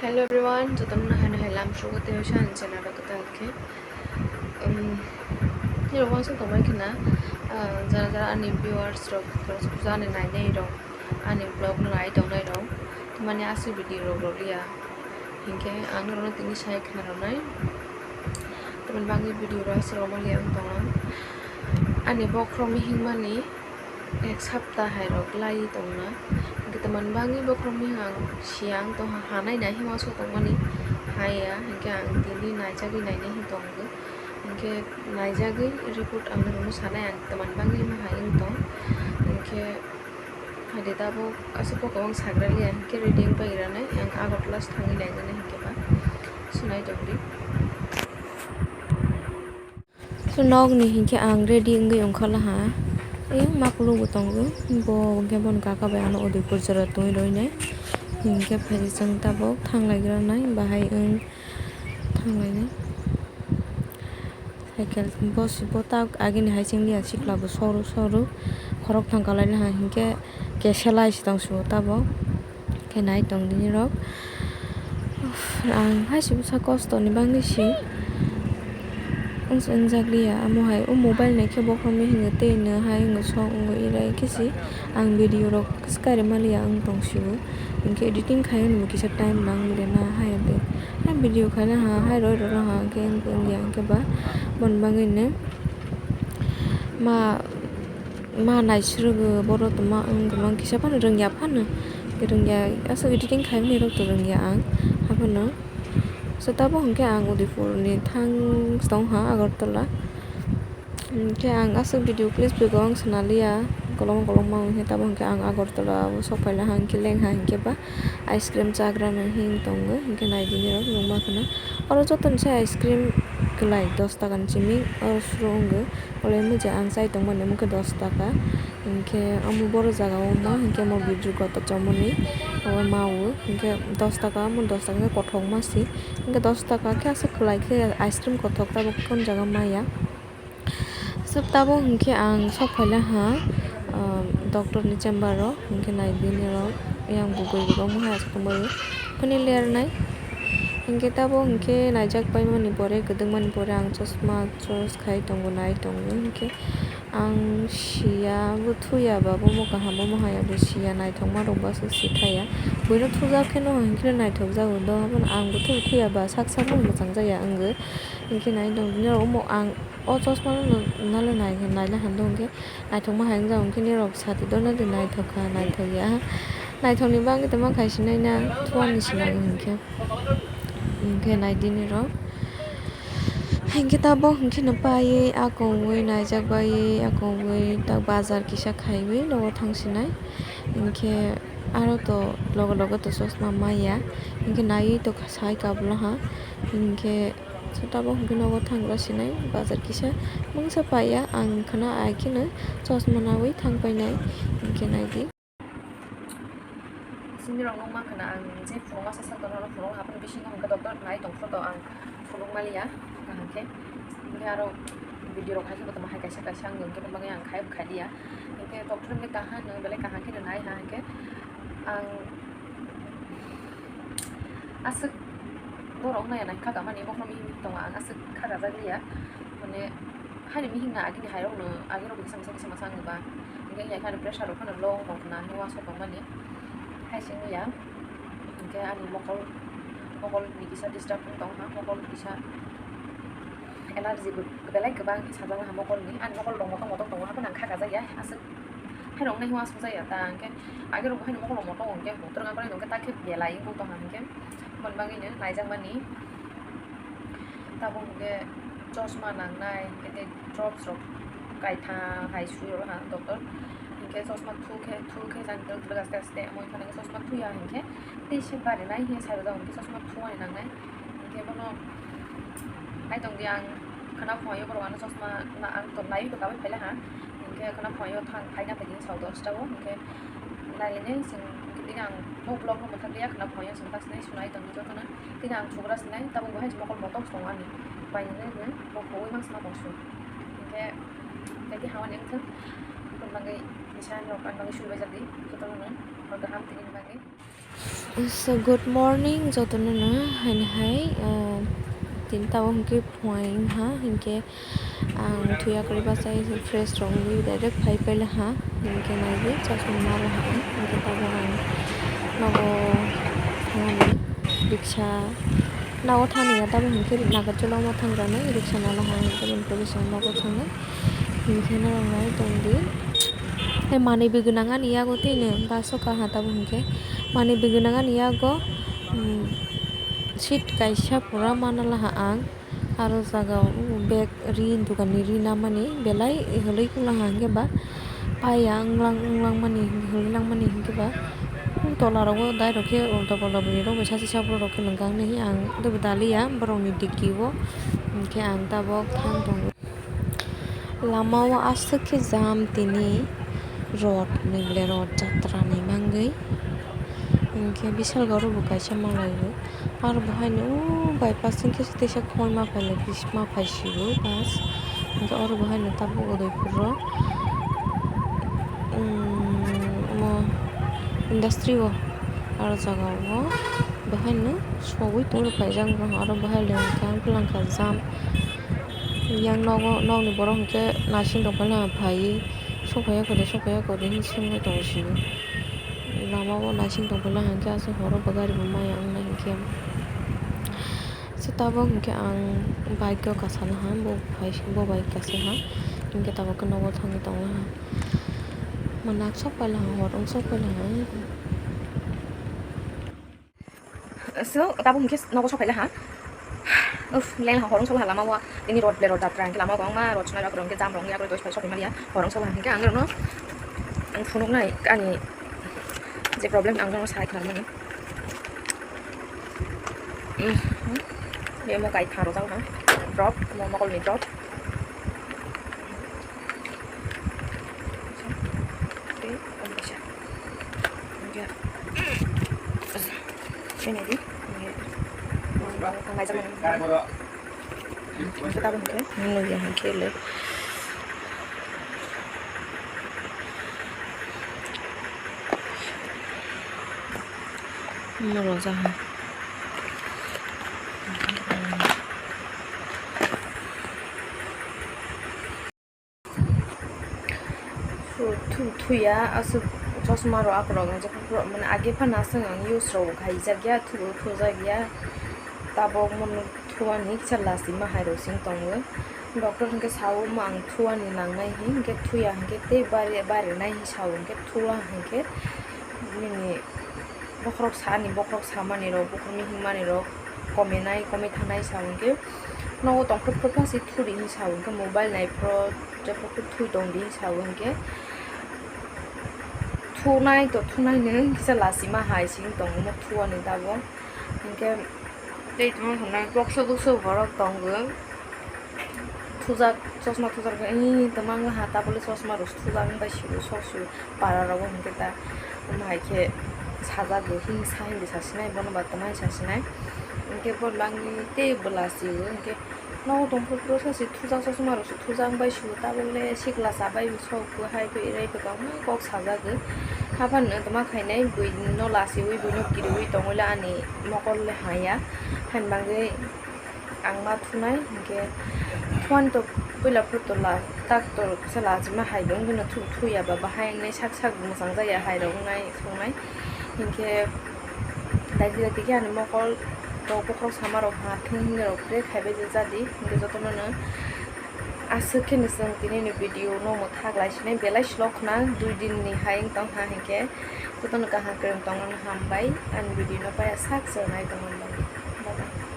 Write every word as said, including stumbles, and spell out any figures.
Hello everyone, jotono no hai no hai lam sugo tei oisa ani channel rok kwtal khe. Um, nirok uansuk tongbai khna, ah, jara jara ani viewers rok, rok ani nainai rok, ani vlog no nai tongnai rok, mani aswk video rok rwliya hinkhe ang norokno tini sai khna rwnai. Tamoni bagwi video rok aswk rwmani ang tongo. Ani bokhorok mihingmani ek sapta hai rok lai tongna. Hinkhe tamoni bagwi bokhorok mihang siyang tongha hanai nai hima so tongmani haiya. Hinkhe ang tini naijagwi nainai hin tongo. Hinkhe naijagwi report ang norokno sanai ang tamoni bagwi ma hai wng tong. Hinkhe Hade tabuk aswk kokobang sagra liya hinkhe ready wngpai ranai ang Agartala se thangwi naijani hinkhe ba sunai tongdi. So nokni hinkhe ang ready wngwi ongkha laha. Eyang makuluk bo tongo, bo hinkhe bono kaka bai ano Udaipur jora tongwi roinai. Hinkhe phaising tabuk thanglaigra nai bahai wng thanglainai. Cycle bo si bo ta agini hai cheng liya sikla bo soru soru khorok thang kalai laha hinkhe keselai si tong si bo tabuk khe nai tong dini rok. Uff, ang hai si bwsa kosto ni bagwi si wngjakliya amo hai o mobile nai khe bokhorok mihingno tei no hai wngwi sok wngwi rai khe si ang video rok swkari maliya wng tong si o hinkhe editing khai o kisa time nang de na hai de. Hai video khaina ha, hai roi rwna ha, hwnkhe wngya, hwnkhe ba boni bagwino ma, ma naisrwgo, borok tongma wng tongma kisa phano rwngya phano, rwngya aswk editing khaimani rok to rwngya ang, haphano. So tabuk hwnkhe ang Udaipurni thang tongha Agartala. Hinkhe ang aswk video clips bai kwbang swnaliya, kolokma kolokma hinkhe tabuk hinkhe ang Agartala o sok phaina hinkhe lengha hinkhe ba ice cream chagra no hin tongo hinkhe naidi nirok nukma khwna. Oro joto ni se ice cream kwlai dos taka ni simi oro suru wngo, olo mija ang chai tongmani omo khe dos taka hinkhe omo boro jaga o ma hinkhe omo bidri kotor chomoni o ma o hinkhe dos taka omo dos taka khe kothok ma si hinkhe dos taka khe aswk kwlai khe ice cream kothok tabuk khe o jaga maya. Sub tabuk hinkhe ang sok phaila ha, ah, doctor ni chamber o, hinkhe nai bini rok yang bugui rok mohai aswk tongbaio, phone ler nai. Hinkhe tabuk hinkhe naijak paimani pore, kwdwkmani pore ang chosma choice khai tongo, nai tongo. Hinkhe ang siya bo thuya ba, bo mohai ya bo siya, naithokma rok baso si thaya. Buino thujak kheno hinkhe naithok jago do, haphano ang bo thu thuya ba sak sak bo mwchang jaya wngwi. Hinkhe nai tong bini rok omo ang O chosma no nalo nai, naina hando hinkhe naithokma hai wngjak hinkhe nirok sati dono de naithok kha, naithok ya. Naithok ni bagwi tongma khai sinai na thuani sinai hinkhe. Hinkhe naidi nirok. Hinkhe tabuk hinkhe no paiwi akongwi naijak baiwi akongwi tak bazar kisa khaiwi nogo thang sinai. Hinkhe aro to logo logo to chosma maya. Hinkhe naiwi to sai kabla ha. Hinkhe. So tabuk hinkhe nogo thangra sinai bazar kisa mungsa paiya ang khwna ai kheno chosma nawi thang painai hinkhe naidi. Sini rok nukma khwna ang je phunukma sasa tono phunuk haphano bisingo hinkhe doctor nai tong photo ang phunuk maliya kaham khe hinkhe aro video rok hai khe bo tongma hai kaisa kaisa ang hinkhe bagwi ang khai khai liya hinkhe doctor hinkhe kaham no belai kaham kheno nai ha hinkhe ang. Aswk borok nai nai kha kamani bokhorok mihim tongo ang aswk kha kajak liya mane haini mihim na agini hai rok no agi rok kisa masa kisa masa ang ba hinkhe ya khani pressure rok phano low tong khna hinwi wasok tong mani hai sing ya hinkhe ani mokol mokol ni kisa disturb wng tong kha mokol kisa allergy bo belai kwbang sajak ha mokol ni ani mokol rok motom motom tongo haphano ang kha kajak ya aswk hai rok nai wasok jaya ta hinkhe. Age rok bo haino mokol rok motom hinkhe, motor gangkrai hinkhe, ta khe belai wng tong ha hinkhe, boni bagwi no naijakmani. Tabuk hinkhe chosma nangnai, hinkhe tei drops rok kaitha hai sui rw ha doctor. Hinkhe chosma thu khe, thu khe jani aste aste omo wngkha chosma thuya hinkhe tei se barinai hinkhe sai rwjak hinkhe chosma thumani nangnai. Hinkhe bono hai tongdi ang khwna phunaio borok ano chosma na ang to naiwi to kabui phaila ha. Hinkhe khwna phunaio thang phaina phaidi sao dosta o hinkhe. Nailini chwng tini ang bo vlog no mwthakliya khwna phunaio chwng ta sinai sunai tongdi jotono. Tini ang sugra sinai tabuk bo hai mokol motom se tongo ani. Bainini bo kuwi mang sima tong su. Hinkhe tei hamani wngthok. Aboni bagwi kisa norok ani bagwi suibaijak di jotono hor kaham tini bagwi. So, good morning jotono no, haini hai, ah, tin tabo hwnkhe phuaing ha, hinkhe ang thuya kwrwi bachai fresh rok wngwi direct phai paila ha, hinkhe naidi chosma narwkha ang, hinkhe tabuk ang nogo thangmani riksa, nogo thani ya tabuk hinkhe Nagarjula omo thangjaknai riksa nana ha, hinkhe bini pore chwng nogo thangnai. Hinkhe norok nai tongdi. Tei manwi bwgwnang ani yago tei no bus o kaha tabuk hinkhe manwi bwgwnang ani yago, um, seat kaisa pura mana laha ang. Aro jaga o bag ri dogan ni ri namani belai hwnwi kula ha hinkhe ba paiya wnglang wnglang mani hwnwi langmani hinkhe ba tola rogo dai rok khe ulta pulta bini rok bai sachi sabrok rok khe nang kang nai ang tei bo daliya borok ni diki o hinkhe ang tabuk thang tongo. Lama o aswk khe jam tini rot ni ble rot jatra ni mangwi hinkhe bisal goro bo kaisa malai o aro bo haino o bypass hwnkhe teisa khoi ma pailai ma paisibo bus hinkhe oro bo haino tabuk Udaipur o omo industry o aro jaga o bo haino sogwi tongwi paijak oro bo hai le hwnkhe ang twlang kha jam. Yang nogo, nokni borok hwnkhe naising tongphai phaiwi sophaiya kwrwi, sophaiya kwrwi hinwi swngwi tongo simi. Lama o naising tongphai hwnkhe aswk horo bo gari bo maya wngnai hinkhe. So tabuk hinkhe ang bike o kasana ha, bo bai, bo bai kasa ha, hinkhe tabuk khe nogo thangwi tongla ha. Manak sok paila ha, hor wng sok paila ha. So, tabuk hinkhe nogo sok phaila ha. Uff, leng ha, hor wng sok ha lama o. Tini rot ble rot jatra hinkhe lama o kwbangma rot swnai rok hinkhe jam rok wngya kwrwi twi soi soi manya. Hor wng sok ha hinkhe ang norokno ang phunuknai ani je problem ang norokno sai khna mani. Umm, be mo kai thang rok jang ha. Drop, mo mokol ni drop. Tei, ang kaisa. Ang kaisa. Sini di. Ang kaisa. Ang kaisa tabuk hwnkhe. Ang nugya hwnkhe le. Ang rojak ha. Thu-, thu-, thuya aswk chosma rok akorok wngjak mani age phano aswk ang use rok bo khaijak ya, thu-, thujak ya, tabok mano thuani kisa lachima hai rok sing tongo. Doctor hinkhe sao omo ang thuani nangnai hinkhe thuya hinkhe tei bari-, barinai hinwi sao hinkhe thua hinkhe nini bokhorok sa ani bokhorok samani rok, bokhorok mihingmani rok komenai, komoi thanai sa hinkhe nogo tongphuru phuru phano se thudi hinwi sa hinkhe mobile naiphuru jephuru thui tongdi hinwi sa hinkhe thunai to thunai no kisa lachima hai se wng tongo omo thuani tabuk hinkhe tei tongma hwnkhai boksa boksa borok tongo. Thujak, chosma thujak, ee, twmang ha, tabole chosma rok thujak wng bai sio, sok sio, para rogo hinkhe ta, omo hai khe sajak bo, hini sa hindi sasinai, bono ba twmani sasinai, hinkhe bo langni tei bwla sio, hinkhe nogo tongphuru phuru sachi thujak, chosma rok se thujak wng bai sio, tabole sikla chabai bo sok bo, hai bo, erai bo, kwbangma kok sajak bo, haphano twma khainai, buino lachiui, buino kiriui tongwi le ani mokol le haya, hani bagwi. Ang ma thunai hinkhe thuan to puila phuru to la tak to kisa lachima hai rok wngkhe no thu thuya ba bahai wngnai sak sak mwchang jaya hai rok wngnai songnai hinkhe daiti daiti khe ani mokol rok bokhorok sama rok ha thung hinwi rok kre khaibai jadi hinkhe jotono no aswk khe no chwng tini ni video no mwthak lai sinai belai slow khna dui din ni hai wng tong kha hinkhe jotono kaham kwrwng tongmani hambai ani video no paya sak se nai tongmani bagwi. Bye bye.